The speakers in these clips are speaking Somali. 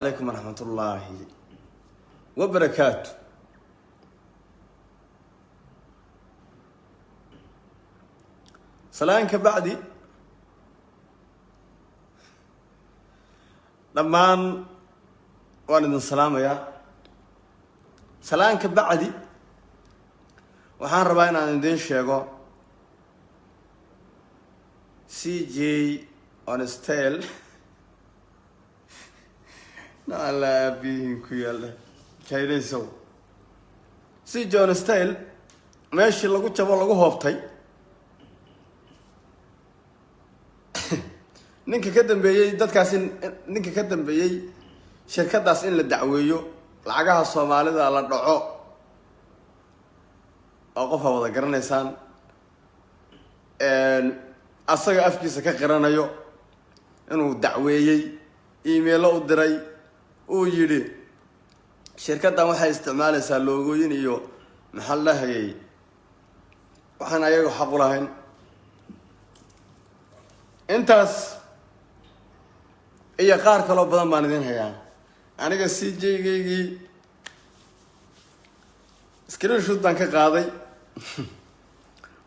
Calaykum waraxmatullaahi wabarakaatu. Salaan ka bacdi, dhammaan waan idin salaamayaa. Salaan ka bacdi, waxaan rabaa inaan idiin sheego CJ on style nacala aabihiin ku yaalla Chinesow. CJ on style meeshii lagu jabo, lagu hoobtay, ninka ka dambeeyey dadkaas, in ninka ka dambeeyey shirkadaas in la dacweeyo, lacagaha Soomaalida la dhaco, oo qof aa wada garanaysaan, asaga afkiisa ka qiranayo inuu dacweeyey, emailo u diray, uu yidhi shirkaddan waxay isticmaalaysaa loogooyin iyo, maxaa la dhahayay, waxaan ayaga xaq u lahayn. Intaas iyo qaar kaloo badan baan idin hayaa. Aniga CJ-gaygii screenshot baan ka qaaday.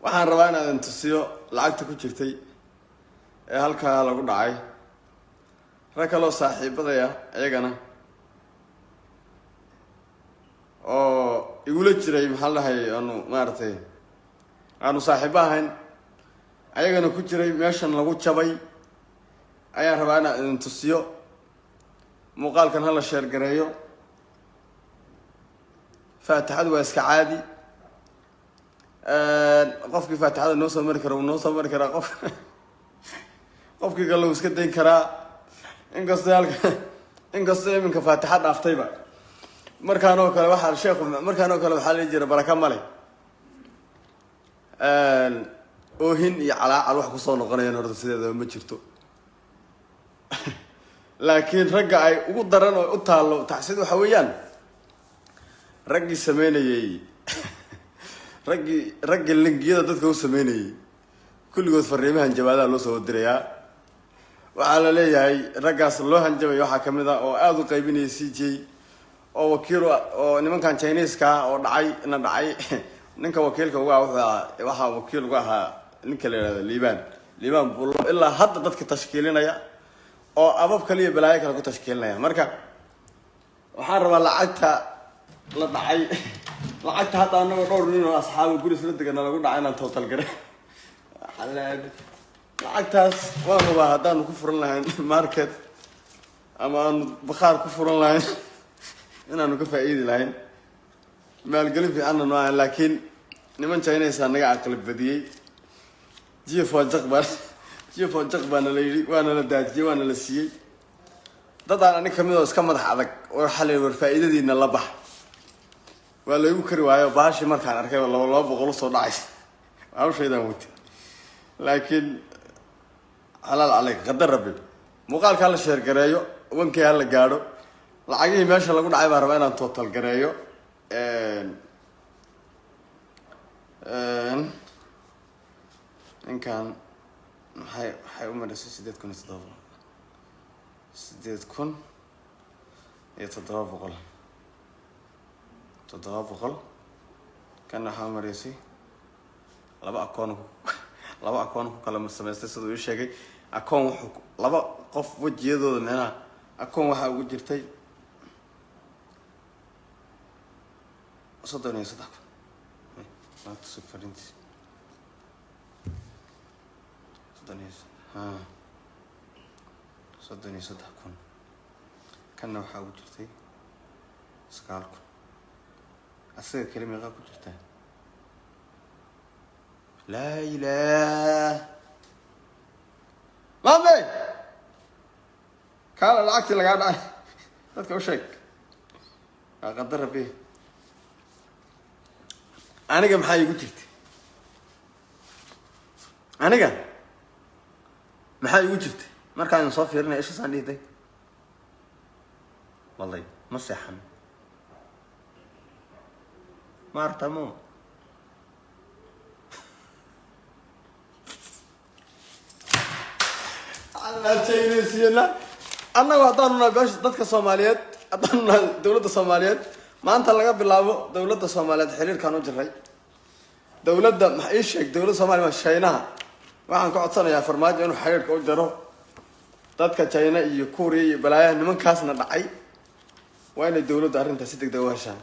Waxaan rabaa inaan idin tusiyo lacagta ku jirtay ee halkaa lagu dhacay. Rag kaloo saaxiibadaya iyagana oo igula jiray, maxaa la dhahay, aanu maaragtay aanu saaxiibo ahayn, ayagana ku jiray meeshan lagu jabay, ayaan rabaa inaan idin tusiyo. Muuqaalkan hala share gareeyo. Faatixadu waa iska caadi. Qofkii faatixada noo soo mari kara wuu noo soo mari karaa, qofkii kale wuu iska dayn karaa. Inkastoo halka, inkastoo iminka faatixa dhaaftayba, markaan oo kale waxaa sheekhu, markaan oo kale waxaa la jira baraka male, oohin iyo calaacal wax kusoo noqonayaan horta sideedaba ma jirto. Laakiin ragga ay ugu daran oo u taallo tacsid waxa weeyaan raggii sameynayey, raggii linkiyada dadka u sameynayey. Kulligood fariimaha hanjabaadaha loo soo dirayaa. Waxaa la leeyahay raggaas loo hanjabaya waxaa kamid ah oo aada u qaybinayay CJ oo wakiil oo nimankan Chineska oo dhacay na dhacay. Ninka wakiilka uga ah wuxuu ahaa, waxaa wakiil uga ahaa ninka la yihahdo Liibaan, Liibaan Bullo, ilaa hadda dadka tashkiilinaya oo abab kale iyo balaayo kale ku tashkiilinaya. Marka waxaan rabaa lacagta la dhacay, lacagta hadda anagoo dhowr nin oo asxaabu guri isla degana lagu dhacay, inaan total garay lacagtaas. Waan rabaa haddaanu ku furan lahayn market ama aanu bakhaar ku furan lahayn inaanu ka faa'iidi lahayn, maalgelin fiicanna noo ahan. Laakiin niman Chinesa naga aqli badiyey. Jifo jaq baa, jifo jaq baana la yidhi, waana la daajiyey, waana la siiyey. Dad aan anig kamid oo iska madax adag oo waxaa la yidhi war faa'iidadiina la bax, waa laygu kari waayo. Baashii markaan arkay 200 usoo dhacay, hawshaydaan watay. Laakiin xalaal caleyk, qadar Rabbi. Muuqaalka hala share gareeyo, wankii hala gaadho. Lacagihii meesha lagu dhacay baan rabaa inaan total gareeyo. Ninkan maxay waxay u marisay 8,700, 8,700, 700. Kan waxaa marisay laba akoon, laba akoon ku kala samaystay siduu ii sheegay. Akoon wuxuu laba qof wejiyadooda, micnaha akoon waxaa ugu jirtay 33,000. Maanta sug fariintiis soddon iyo ha 33,000. Kanna waxaa ugu jirtay 9,000. Asaga keli meeqaa ku jirtaa? Laa ilaah, maame kaala, lacagtii lagaa dhacay dadka u sheeg. Waa qadar Rabbi. Aniga maxaa igu jirtay? Aniga maxaa igu jirtay? Markaan soo fiirinaya ishaasaan dhihday, walay ma seexan, ma aragtaa mo alla Chinesiana. Annagu haddaanu nahay beesha dadka Soomaaliyeed, haddaanu nahay dowladda Soomaaliyeed, maanta laga bilaabo dowladda Soomaaliyeed xiriirkaan u jiray dowladda, maxa ii sheeg, dowladda Soomaliya waa Shiinaha. Waxaan ka codsanayaa Farmaajo inuu xiriirka u jaro dadka China iyo Kuuriya iyo balaayaha nimankaasna dhacay. Waa inay dowladdu arrintaas si deg deg u heshaan.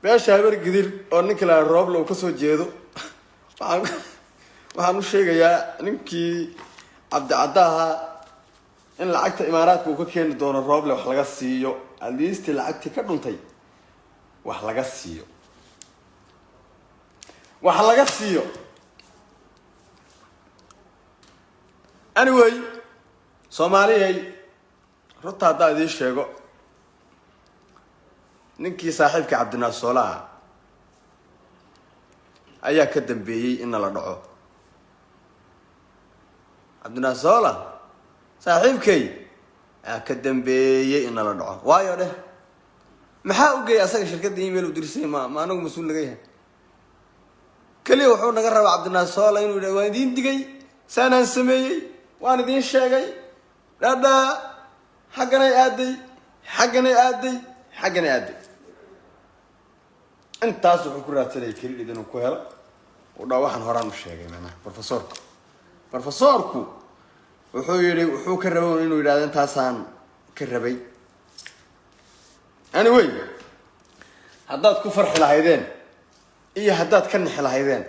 Beesha Habar Gidir oo ninka la Rooble uu kasoo jeedo, waxaan u sheegayaa ninkii Cabdicaddaha in lacagta Imaaraadka uu ka keeni doono Rooble wax laga siiyo, at least lacagtii ka dhuntay wax laga siiyo, wax laga siiyo. Anyway, Soomaaliyay, runta haddaa idiin sheego, ninkii saaxiibka Cabdinaasolaha ayaa ka dambeeyey in nala dhaco. Cabdinaasola saaxiibkay ayaa ka dambeeyey in nala dhaco. Waayo dheh, maxaa u geeyay asaga shirkadda email u dirsay? Ma anagu mas-uul naga yahay? Keliya wuxuu naga rabaa Cabdinaasola inuu yidhah, "Waan idiin digay, saanaan sameeyey, waan idiin sheegay, dhadhaa xagganay aaday, xagganay aaday, xagganay aaday." Intaas wuxuu ku raadsanayay credit inuu ku helo, uu dhaa, "Waxaan horaan u sheegay." Macnaha professorku wuxuu yidhi, wuxuu ka rabay inuu yidhahdo, "Intaasaan ka rabay." Anyway, haddaad ku farxi lahaydeen iyo haddaad ka nixi lahaydeen,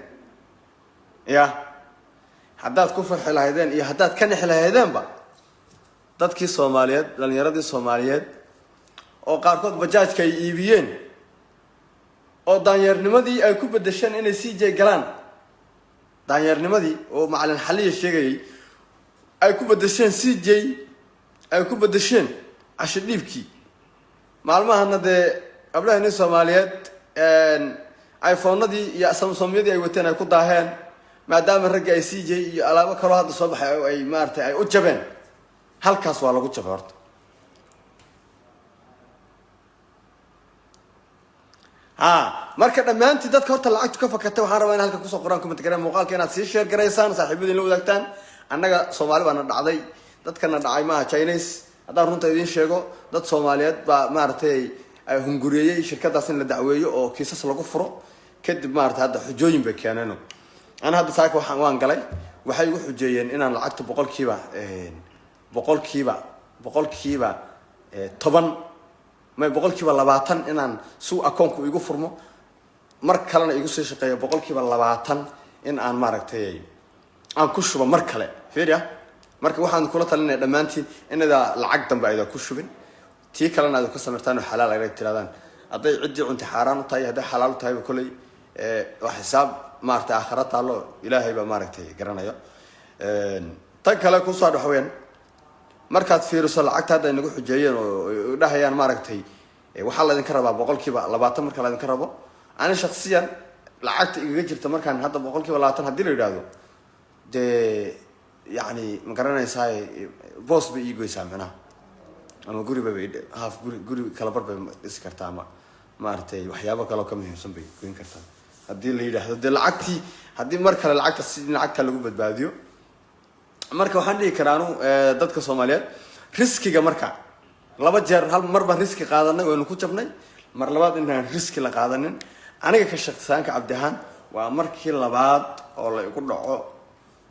ya haddaad ku farxi lahaydeen iyo haddaad ka nixi lahaydeenba, dadkii Soomaaliyeed, dhalinyaradii Soomaaliyeed oo qaarkood bajaajka ay iibiyeen oo daanyeernimadii ay ku bedesheen inay CJ galaan, daanyeernimadii oo macalin Xaliya sheegayay ay ku bedesheen CJ, ay ku bedesheen casho dhiibkii maalmahana, dee hablaheeni Soomaaliyeed iPhonadii iyo Samsongyadii ay wateen ay ku daaheen, maadaama ragga ay CJ iyo alaabo kaloo hadda soo baxay oo ay maaragtay ay u jabeen, halkaas waa lagu jabay horta. Ha, marka dhammaantii dadka horta lacagtu ka fakatay, waxaan rabaa in halka kusoo qoraan comment gareen muuqaalka, inaad sii share garaysaan, saaxiibadiin la wadaagtaan. Annaga Soomaali baana dhacday, dadkana dhacay maaha Chinese. Haddaan runta idiin sheego, dad Soomaaliyeed baa maaragtay ay hungureeyey shirkadaas in la dacweeyo oo kiisas lagu furo. Kadib maaragtay hadda xujooyin bay keeneen. Ana hadda saaka waxaan waan galay, waxay igu xujeeyeen inaan lacagta 10%, may, 20% inaan si akoonku igu furmo, mar kalena igu sii shaqeeyo, 20% in aan maaragtay aan ku shubo mar kale. Fiiriya, marka waxaan kula talinaya dhammaantiin inadaa lacag dambe ayda ku shubin, tii kalena aad ka samirtaan oo xalaal ay tirahdaan. Hadday ciddii cuntay xaaraan u tahay, hadday xalaal u tahayba, kolley waa xisaab maaragtay aakhira taallo, Ilaahay baa maaragtay garanayo. Tan kale kusoo dhex weyaan, markaad fiiriso lacagta hadda ay nagu xujeeyeen oo dhahayaan maaragtay waxaa laydinka rabaa 20%, marka laydinka rabo, ani shaksiyan lacagta igaga jirta markaan hadda 20% haddii la yidhaahdo, dee yacni ma garanaysaa, boos bay ii goysaa micnaha, ama guriba bay half guri, guri kala bar bay dhisi kartaa, ama maaragtay waxyaabo kaloo ka muhiimsan bay goyn kartaa haddii la yidhaahdo dee lacagtii haddii mar kale lacagta si lacagta lagu badbaadiyo. Marka waxaan dhihi karaa anu dadka Soomaaliyeed, riskiga marka laba jeer, hal mar baan riski qaadanay, waynu ku jabnay. Mar labaad inaan riski la qaadanin. Aniga ka shaqsaanka Cabdi ahaan, waa markii labaad oo la igu dhaco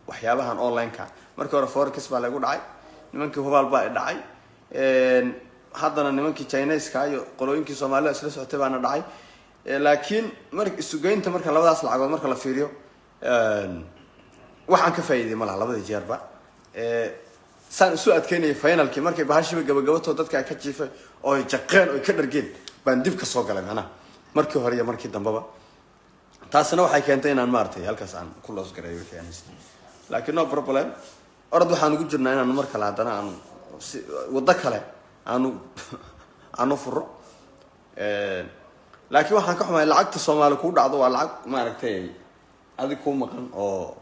waxyaabahan online-ka. Markii hore forex baa la igu dhacay, nimankii Hubaal baa i dhacay. Haddana nimankii Chineska iyo qolooyinkii Soomaalida isla socotay baana dhacay. Laakiin mar isugeynta marka labadaas lacagood marka la fiiriyo, waxaan ka faa'iiday ma laha labadii jeerba. Saan isu adkeynayay, finalkii markay bahashiiba gabagabatoo dadka ay ka jiifay oo ay jaqeen oo ay ka dhargeen baan dib ka soo galay macnaha, markii hore iyo markii dambeba. Taasina waxay keentay inaan maaragtay halkaas aan ku loos gareeyo wixii aan haystay. Laakiin no problem, orod waxaan ugu jirnaa inaanu mar kale haddana aanu si waddo kale aanu furo. Laakiin waxaan ka xumahay lacagta Soomaali kuu dhacdo waa lacag maaragtay adig kuu maqan oo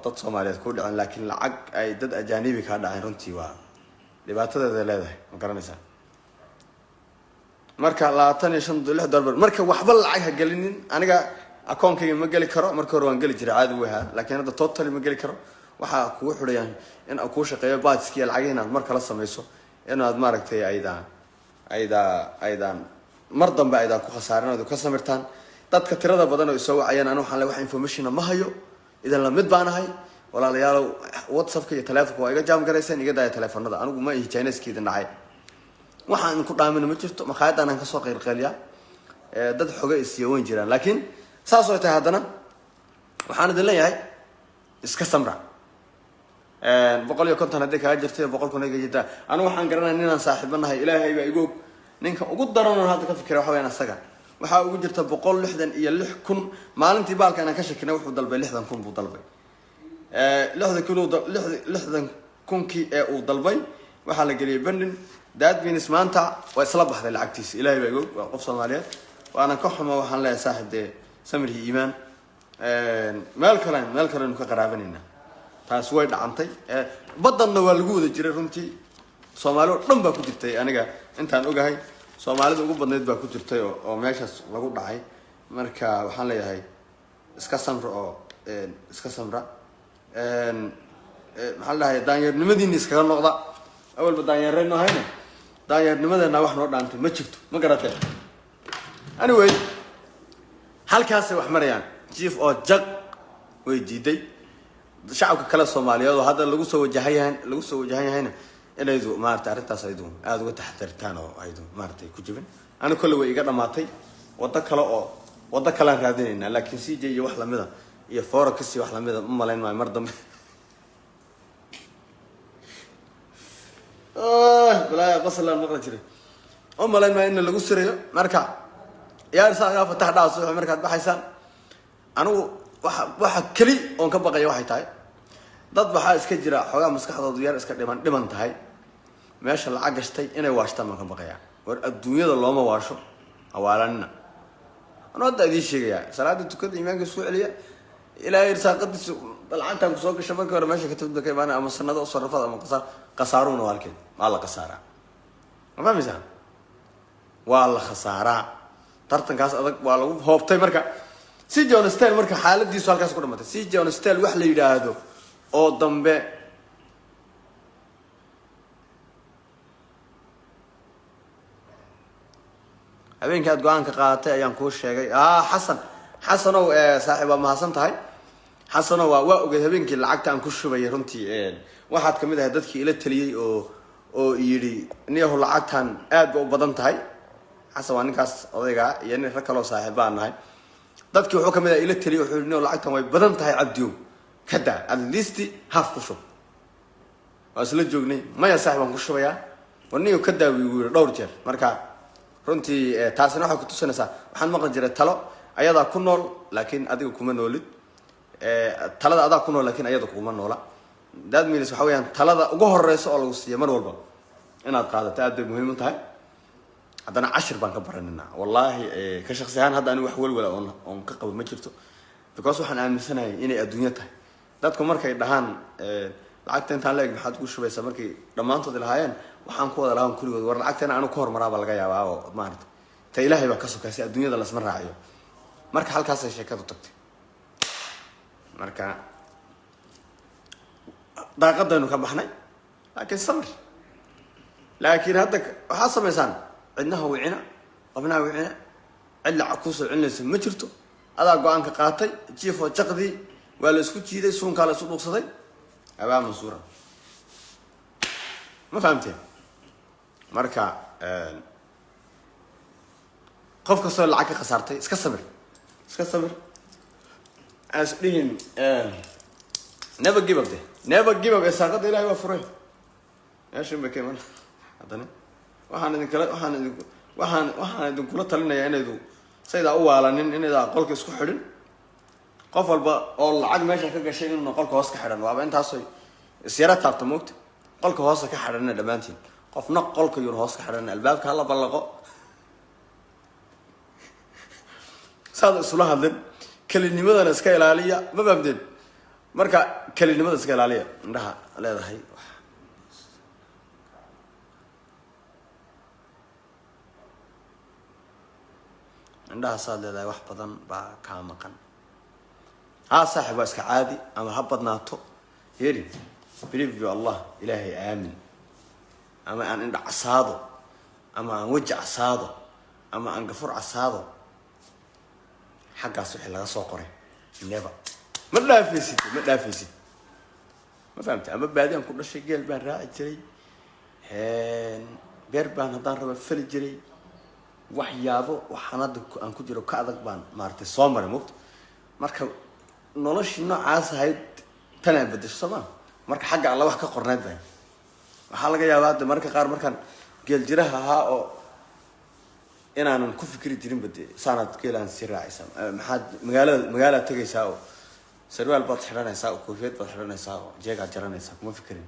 dad Soomaaliyeed kuu dhaceen, laakiin lacag ay dad ajaanibi kaa dhaceen runtii waa dhibaatadeeda leedahay, ma garanaysaa? Marka 25, $6. Marka waxba lacag ha gelinin. Aniga akoonkayga ma geli karo. Marka hore waan geli jiray, caadi wahaa, laakiin hadda totally ma geli karo. Waxaa kugu xidhayaan in kuu shaqeeyo batchkiiyo lacagihii inaad mar kala samayso, inaad maaragtay aydaan aydaa aydaan mar dambe aydaan ku khasaarin, ood ka samirtaan. Dadka tirada badan oo isoo wacayaan, anu waxaan le wax informationna ma hayo, idan lamid baanahay. Walaalayaalow, WhatsAppka iyo telefonka waa iga jam garayseen, iga daaya telefonada. Anigu ma ihi Chineska idin dhacay, waxaan idinku dhaamina ma jirto. Makhaayaddan aan kasoo qaylqayliyaa, dad xoga isiiya weyn jiraan, laakiin saas oo tahay haddana waxaan idin leeyahay iska samra. 150 haddii kaga jirta iyo 100,000 ay ka jirtaa, anigu waxaan garanaya ninaan saaxiibo nahay, Ilaahay baa igu og. Ninka ugu daran oon hadda ka fikira waxa weyaan asaga waxaa ugu jirta 166,000. Maalintii baalka inaan ka shakinay, wuxuu dalbay 60,000 buu dalbay. 60,000, 60,000-kii ee uu dalbay waxaa la geliyay pending. That means maanta waa isla baxday lacagtiisa. Ilahay baa igu og, waa qof Soomaaliyeed, waana ka xuma. Waxaan leeyahay saaxib, dee samir iyo iimaan. Meel kalenu ka qaraabanaynaa. Taasi way dhacantay, baddanna waa lagu wada jiray. Runtii Soomaali oo dhan baa ku jirtay. Aniga intaan ogahay Soomaalida ugu badnayd baa ku jirtay oo meeshaas lagu dhacay. Marka waxaan leeyahay iska samra oo iska samra. Maxaa la dhahay, daanyeernimadiina iskaga noqda. Awalba daanyeerayno ahayne, daanyeernimadeena wax noo dhaantay ma jirto, ma garatee? Anyway, halkaasay wax marayaan. Jiif oo jaq way diiday. Shacabka kale Soomaaliyeed oo hadda lagu soo wajahan yahayna, inaydu maarata arrintaas aydu aada uga taxadartaan oo aydu maaratay ku jibin. Ani kolle way iga dhamaatay. Waddo kale oo waddo kalean raadinaynaa, laakiin CJ iyo wax lamida iyo forex iyo wax lamida ma malayn maayo mar dambe. Balaaya qoslaan maqli jiray. U malayn maayo in lagu sirayo. Marka yaa saagaa fatax dhaca subax markaad baxaysaan. Anigu waxa keli oon ka baqaya waxay tahay, dad waxaa iska jira xoogaa maskaxdoodu yar iska dhiman dhiman tahay, meesha lacag gashtay inay waashtaan baan ka baqayaa. War adduunyada looma waasho, awaalanina. Anu hadda idiin sheegayaa, salaada tukada, iimaanka isku celiya, Ilaahay irsaaqadiisu lacagtaan kusoo gasha markii hore meesha ka timid ba ka imaanaya, ama sanado sarafada ama qasaar. Khasaaruhuna waa halkeed, waa la khasaaraa, ma fahmaysaa? Waa la khasaaraa. Tartankaas adag waa lagu hoobtay. Marka si John Style, marka xaaladiisu halkaas ku dhamatay, si John Style wax la yidhaahdo oo dambe. Habeenkii aad go-aanka qaadatay ayaan kuu sheegay. Xasan, Xasanow, saaxiib, waa mahadsan tahay. Xasanow, waa ogeed habeenkii lacagta aan ku shubayay. Runtii waxaad kamid ahay dadkii ila taliyey oo yidhi niyahu lacagtan aad ba u badan tahay. Xasan waa ninkaas odaygaa iyo nin rag kaloo saaxiib baan nahay. Dadkii wuxuu kamid aha ila taliyey, wuxuu yidhi niyahu lacagtan way badan tahay, Cabdiyow, kada at least half ku shub. Waa isla joognay. Maya saaxib, waan ku shubayaa. War niyow ka daawi, wuu yidhi dhowr jeer. Marka runtii taasina waxay kutusinaysaa, waxaan maqli jiray talo ayadaa ku nool laakiin adiga kuma noolid. Talada adaa ku nool lakin ayada kuma noola. That means waxa weeyaan talada ugu horeysa oo lagu siiya mar walba inaad qaadato aad bay muhiim u tahay. Haddana cashir baan ka baranina wallahi. Ka shaksi ahaan hadda anigu wax welwala oon ka qabo ma jirto, because waxaan aaminsanahay inay adduunyo tahay. Dadku markay dhahaan lacagta intaan la eg maxaad ku shubaysaa, markay dhammaantood lahaayeen, waxaan ku wada lahaan kuligood, war lacagtana anigu ka hormaraaba laga yaabaa oo maarata ta Ilaahay baa ka sokaysay, adduunyada lasma raaciyo. Marka halkaasay sheekadu tagtay. Marka daaqadaynu ka baxnay, laakiin samir. Laakiin hadda waxaad samaysaan, cidnaha wicina, qofnaha wicina, cid lacag kuusoo celinaysa ma jirto. Adaa go-aanka qaatay. Jiifoo jaqdii waa la isku jiiday, suunkaa la isu dhuuqsaday, abaa mansuura, ma fahamteen? Marka qof kastoo lacag ka khasaartay, iska samir, iska samir. As dhihin never give up de, never give up. Ee saaqada Ilahay waa furay, meeshan bay ka iman. Haddana waxaan idinkala waxaan idinku waxaan waxaan idinkula talinayaa inaydu saydaa u waalanin, inaydaa qolka isku xidhin. Qof walba oo lacag meesha ka gashay inuuna qolka hoos ka xidhan, waaba intaasoy isyara taabta moogta. Qolka hoosta ka xidhanna dhammaantiin, qofna qolka yuuna hoos ka xidhan, albaabka hala ballaqo, saada isula hadlin. Kelinimadana iska ilaaliya, ma fahamteen? Marka kelinimada iska ilaaliya. Indhaha leedahay, indhaha saad leedahay, wax badan baa kaa maqan. Ha saaxib, waa iska caadi, ama ha badnaato. Heri, believe you Allah, Ilaahay aamin. Ama aan indha casaado, ama aan weji casaado, ama aan gafur casaado, xaggaas wixii laga soo qoray never ma dhaafaysid, ma dhaafaysid. Ma fahamtay? Ama baadiyaan ku dhashay, geel baan raaci jiray, beer baan haddaan raba fali jiray, waxyaabo waxaan hadda aan ku jiro ka adag baan maaragtay soo maray, mogta. Marka noloshii noocaas ahayd tanaa bedesho, soo maa? Marka xagga Alla wax ka qornayd bay. Waxaa laga yaabaa hadda mararka qaar markaan geel jiraha ahaa oo inaanan ku fikri jirinba de saanaad geelaan sii raacaysaa, maxaad magaalada magaalaad tegaysaa oo sarwaal baad xidhanaysaa oo koofiyad baad xidhanaysaa oo jeegaad jaranaysaa, kuma fikirin.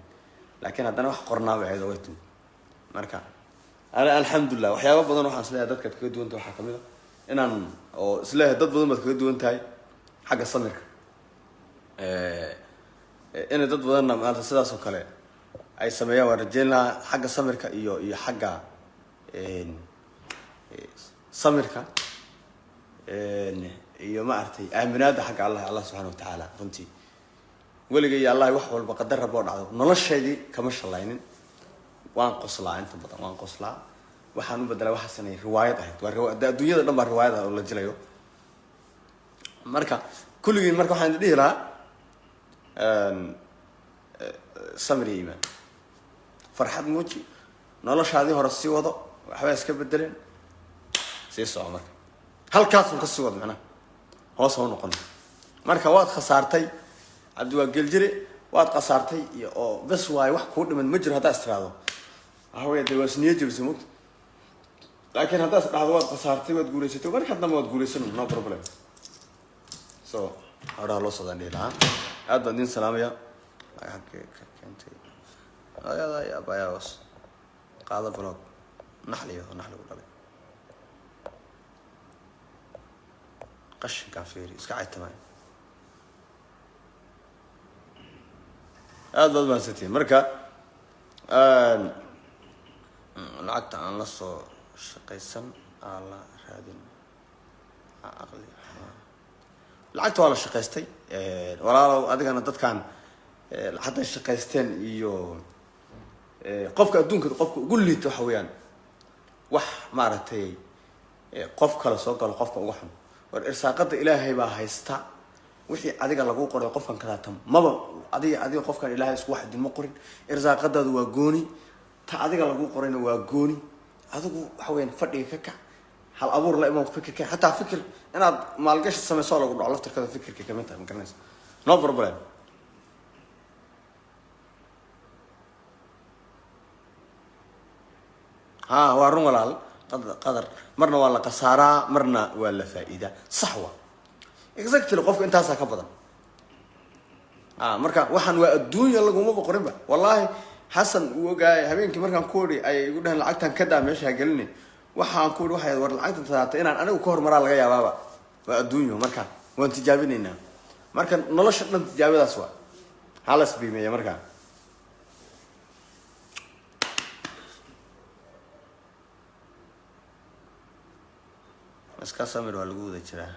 Laakiin haddana wax qornaa bay ahayd oo way timi. Marka ana alxamdulilah, waxyaaba badan waxaan isleeyahay dadkaad kaga duwan tahay waxaa kamid a inaan oo isleeyahay dad badan baad kaga duwan tahay xagga samirka. Inay dad badanna maanta sidaas oo kale ay sameeyaan waan rajeyn lahaa, xagga samirka iyo xagga samirka iyo maaragtay aaminaada xagga Allah, Allah subxaana watacaala. Runtii weligay iyo Allahi wax walba qadar rabo oo dhacdo noloshaydii kama shalaynin. Waan qoslaa, inta badan waan qoslaa. Waxaan u bedelaa waxaas inay riwaayad ahayd. Waa de adduunyada dhan baa riwaayad ah oo la jilayo. Marka kulligiin marka waxaan idin dhihi lahaa samir iyo iimaan, farxad muuji, noloshaadii hore sii wado, waxba iska bedeleen, sii soco. Marka halkaasun ka sii wado, macnaha hoos ha u noqon. Marka waad khasaartay, Cabdi waa geljire, waad khasaartay iyo oo bes waayo, wax kuu dhiman ma jiro haddaa istiraado, waxa weya dee waa isniyo jebisay, mogta. Laakiin haddaa is dhahdo waad khasaartay, waad guulaysatay, marka dambe waad guulaysan, no problem. So howraha loo socdaan dhihi lahaa. Aad baan idin salaamaya. Lacag ka keentay ayada iyo abayaos qaado blog naxliyo naxligu dhalay qashinkaan fiiri iska caytamay. Aad baad mahadsantihiin. Marka lacagta aan la soo shaqaysan aan la raadin aqli xumaa. Lacagta waa la shaqaystay, walaalow. Adigana dadkan hadday shaqaysteen iyo qofka adduunka qofka ugu liita waxa weeyaan wax maaragtay qof kale soo galo, qofka uga xun. War irsaaqada Ilaahay baa haysta. Wixii adiga lagu qoray qofkan kalaata maba adiga qofkan Ilaahay isku wax idinma qorin. Irsaaqadaadu waa gooni, ta adiga lagu qorayna waa gooni. Adigu waxa weyaan fadhiga ka kac, hal abuur la iman, fikirka xataa fikir inaad maalgashi samayso lagu dhaco laftirkada fikirka kamid tahay, ma garanaysa? No problem. Ha, waa run walaal. Qadar marna waa la khasaaraa, marna waa la faa'iidaa. Sax wa, exactly. Qofka intaasaa ka badan. A marka waxaan waa adduunya lagumaba qorinba. Wallaahi Xasan uu ogaayay habeenkii markaan ku odhi ayay igu dhaheen lacagtan ka daa meesha ha gelini. Waxaan ku odhi waxay war lacagtan tadaata inaan anigu ka hormaraa laga yaabaaba. Waa adduunyo, marka waan tijaabinaynaa. Marka nolosha dhan tijaabadaas waa halas biimeeya. Markaa iska samir, waa lagu wada jiraa.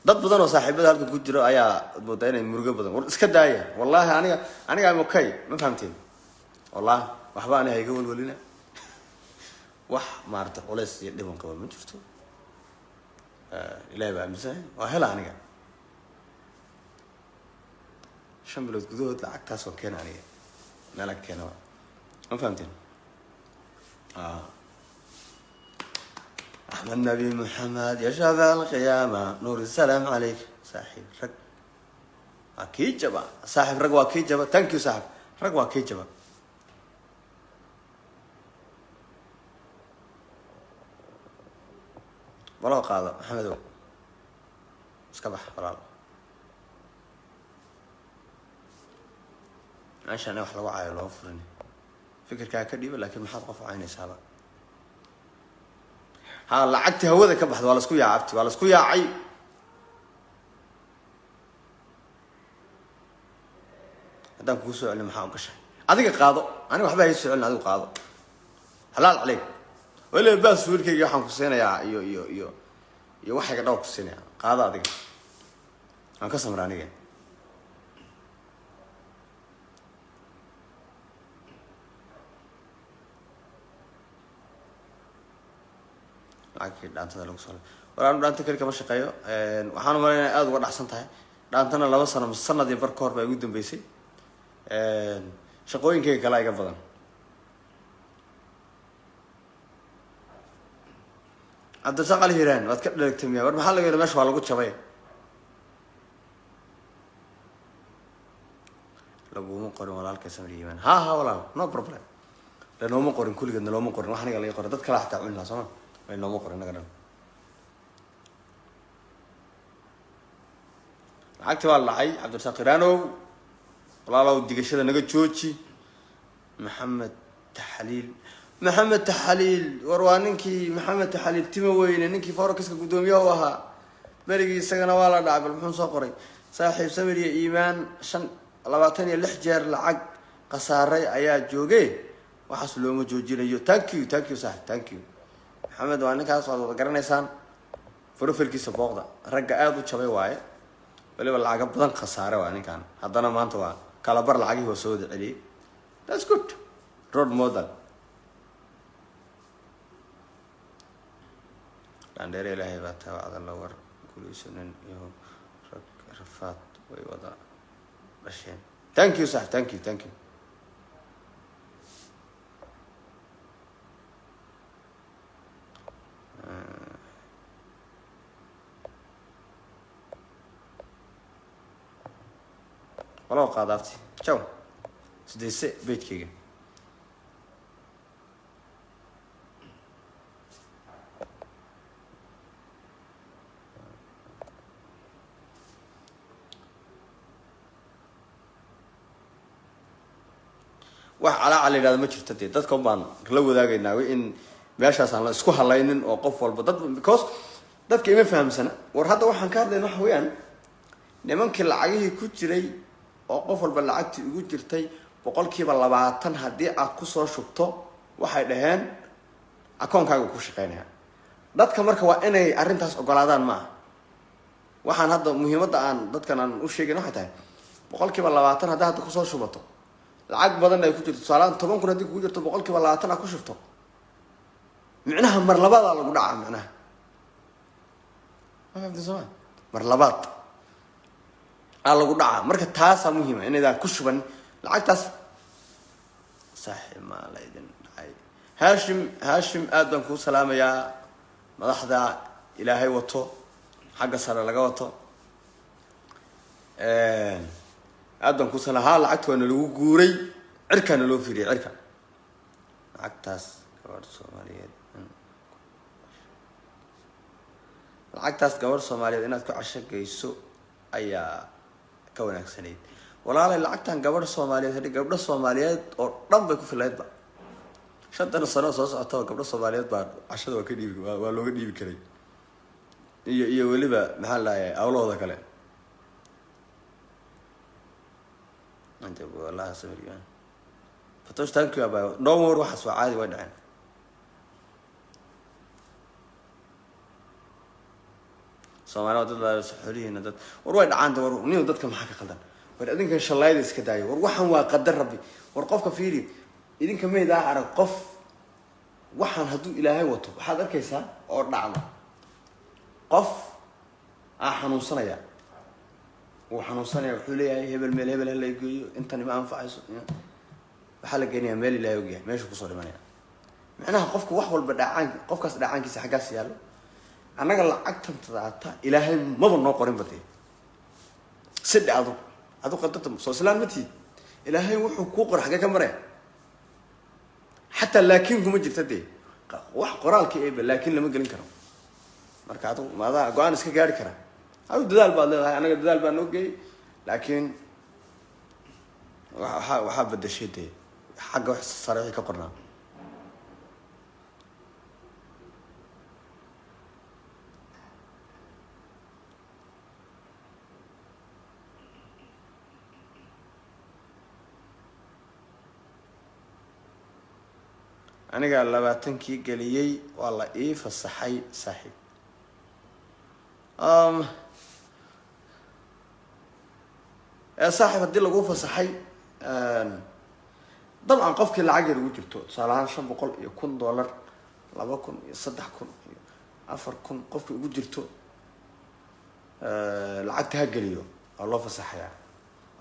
Dad badan oo saaxiibada halkan ku jiro ayaa moodaa inay murugo badan. War iska daaya. Wallahi aniga am okay, ma fahamteen? Wallahi waxba ani hayga welwelina. Wax maarata culays iyo dhiban qaba ma jirto. Ilahay baa aaminsanahay, waa hela aniga 5 bilood gudahood lacagtaas oo keena aniga meela ka keena, ma fahamteen? Axmed Nabi Maxamed ya shaafic alqiyaama nuur salaam calayk. Saaxiib rag waa kii jaba, saaxiib rag waa kii jaba. Thank you, saaxiib rag waa kii jaba. Waloo qaado Maxamedow, iska bax walaal. Meeshaan in wax lagu caayo loo furin. Fikirkaa ka dhiiba, laakiin maxaad qof u caynaysaaba? Ha, lacagtii hawada ka baxda waa lasku yaacay, abti, waa lasku yaacay. Haddaan kugu soo celin maxaa u gashay? Adiga qaado, aniga waxba hay soo celin, adigu qaado. Xalaal caleyk. Weliba passwordkayga waxaan ku siinayaa iyo waxayga dhawr ku siinaya. Qaada adiga, waan ka samra aniga. Lacagkii dhaantada lagu soo war, anu dhaanta keli kama shaqeeyo. Waxaan umalaynaya aada uga dhacsan tahay dhaantana. 2 sano, sanad iyo bar ka hor baa igu dambeysay. Shaqooyinkayga kalaa iga badan. Cabdirasaaq Ali Hiiraan, waad ka dheregtay miya? War maxaa laga yidhi? Meesha waa lagu jabay. Laguma qorin walaalka Samir Iimaan. Ha ha walaal, no problem. Lanooma qorin, kulligeed nalooma qorin. Wax aniga laga qoray, dad kale xataa cuni lahaa sooma? Way nooma qorin naga dhan. Lacagti waa la dhacay. Cabdirasaaq Iraanow, walaalow, digashada naga jooji. Maxamed Taxliil, Maxamed Taxaliil, war waa ninkii Maxamed Taxaliil tima weyne, ninkii forexiska guddoomiyaha u ahaa berigii, isagana waa la dhacay. Bal muxuu soo qoray? Saaxiib, samir iyo iimaan, shan 26 jeer lacag khasaaray ayaa jooge, waxaas looma joojinayo. Thank you, thank you saaxib, thank you. Maxamed waa ninkaas, waad wada garanaysaan. Profilekiisa booqda. Ragga aada u jabay waaye, weliba lacago badan khasaare waa ninkan. Haddana maanta waa kalabar lacagihii waa soo wada celiyey. That's good role model. Dhaandheere ilaahay baa taawacda la war guuleysanin iyo rag rafaad way wada dhasheen. Thank you sax, thank you, thank you. Waloo qaadaabti jaw sideyse pagekeyga. Wax calaaca la yidhahdo ma jirto dee. Dadka baan la wadaagaynaa in meeshaas aan la isku halaynin oo qof walba dad, because dadka ima fahamsana. War hadda waxaan ka hadlayna waxa weeyaan nimankii lacagihii ku jiray oo qof walba lacagtii ugu jirtay 20% haddii aad kusoo shubto, waxay dhaheen akoonkaaga ku shaqeynaya. Dadka marka waa inay arrintaas ogolaadaan. Maaha waxaan hadda muhiimadda aan dadkan aan u sheegayn waxay tahay 20% haddaa hadda kusoo shubato, lacag badan ay ku jirto, tusaalahaan 10,000 haddii kugu jirto, 20% aad ku shubto, micnaha mar labaadaa lagu dhacaa. Micnaha ma fahamtay soo ma? Mar labaad aa lagu dhacaa. Marka taasaa muhiima inaydaan ku shuban lacagtaas. Saaxiib, maa la idin dhacay? Haashim, Haashim, aad baan kuu salaamayaa. Madaxda ilaahay wato, xagga sare laga wato, aad baan kuu salaam. Ha, lacagta waa nalagu guuray, cirkaa naloo firiyay, cirka. Lacagtaas gabadh Soomaaliyeed, lacagtaas gabadh Soomaaliyeed inaad ku casho geyso ayaa ka wanaagsanayd. Walaalay, lacagtan gabadh Soomaaliyeed hadhi, gabdho Soomaaliyeed oo dhan bay ku filaydba. 5tan sano soo socota gabdho Soomaaliyeed baa cashada waa ka dhiibi, waa looga dhiibi karay, iyo weliba maxaa la dhahay awlahooda kale. Inta wallahi samir fatosh, thank you abaa. No more, waxaas waa caadi, way dhaceen. Soomaali waa dad xoolihiina dad. War way dhacaan. War nin, dadka maxaa ka qaldan? War idinkan shalayda iska daayo. War waxaan waa qadar rabbi. War qofka fiiri, idinka maydaa arag qof waxaan hadduu ilaahay wato. Waxaad arkaysaa oo dhacda qof aa xanuunsanaya, wuu xanuunsanaya, wuxuu leeyahay hebel meel hebel hala geeyo, intani ma anfacayso. Waxaa la geenayaa meel ilaahay ogyahay meeshu kusoo dhimanaya. Macnaha qofka wax walba dhacaan, qofkaas dhacaankiisa xaggaas yaallo. Annaga lacagtan tadaata ilaahay maba noo qorinba dee. Sidhe adu adu qadarta soo islaan ma tihid. Ilaahay wuxuu kuu qoray xaggee ka maraya? Xataa laakiin kuma jirta dee wax qoraalka eeba, laakiin lama gelin karo. Marka adu maadaa go-aan iska gaari karaa? Adu dadaal baad leedahay, annaga dadaal baa noo geeyey, laakiin waxaa bedeshay dee xagga wax sare wixii ka qornaa. Anigaa 20-kii geliyey, waa la ii fasaxay saaxiib. Saaxiib, haddii lagu fasaxay, dabcan qofkii lacag yar ugu jirto, tusaale ahaan 500 iyo $1000, 2000 iyo 3000 iyo 4000 qofkii ugu jirto, lacagta ha geliyo, waa loo fasaxayaa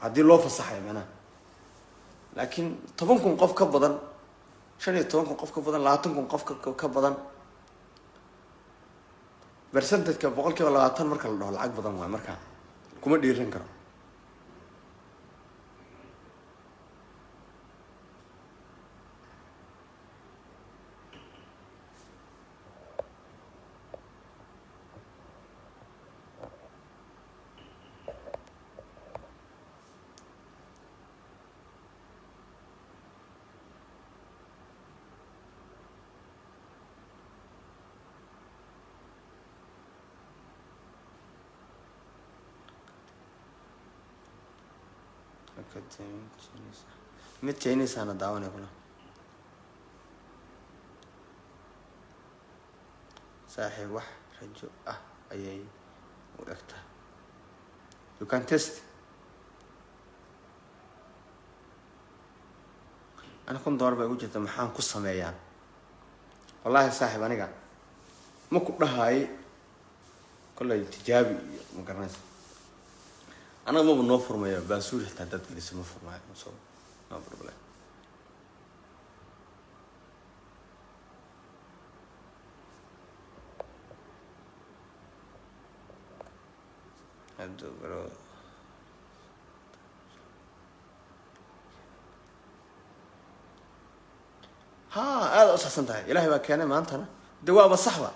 haddii loo fasaxayo macnaha. Laakiin 10,000 qof ka badan, 15,000 qof ka badan, 20,000 qof ka badan, percentage-ka 20% marka la dhaho, lacag badan waay, marka kuma dhiiran karo. Mid Chinese ana daawanay kula. Saaxiib, wax rajo ah ayay u egtahay. You can test. Ani $1000 bay ugu jirta, maxaan ku sameeyaa? Wallaahi saaxiib, aniga ma ku dhahaay. Kollay tijaabi iyo ma garanaysa, anaga maba noo furmayo baasuur, xitaa haddaad geliso ma furmaayo. So no problem. Abdu bro, ha, aada u saxsan tahay. Ilaahay baa keenay maantana, de waaba saxba.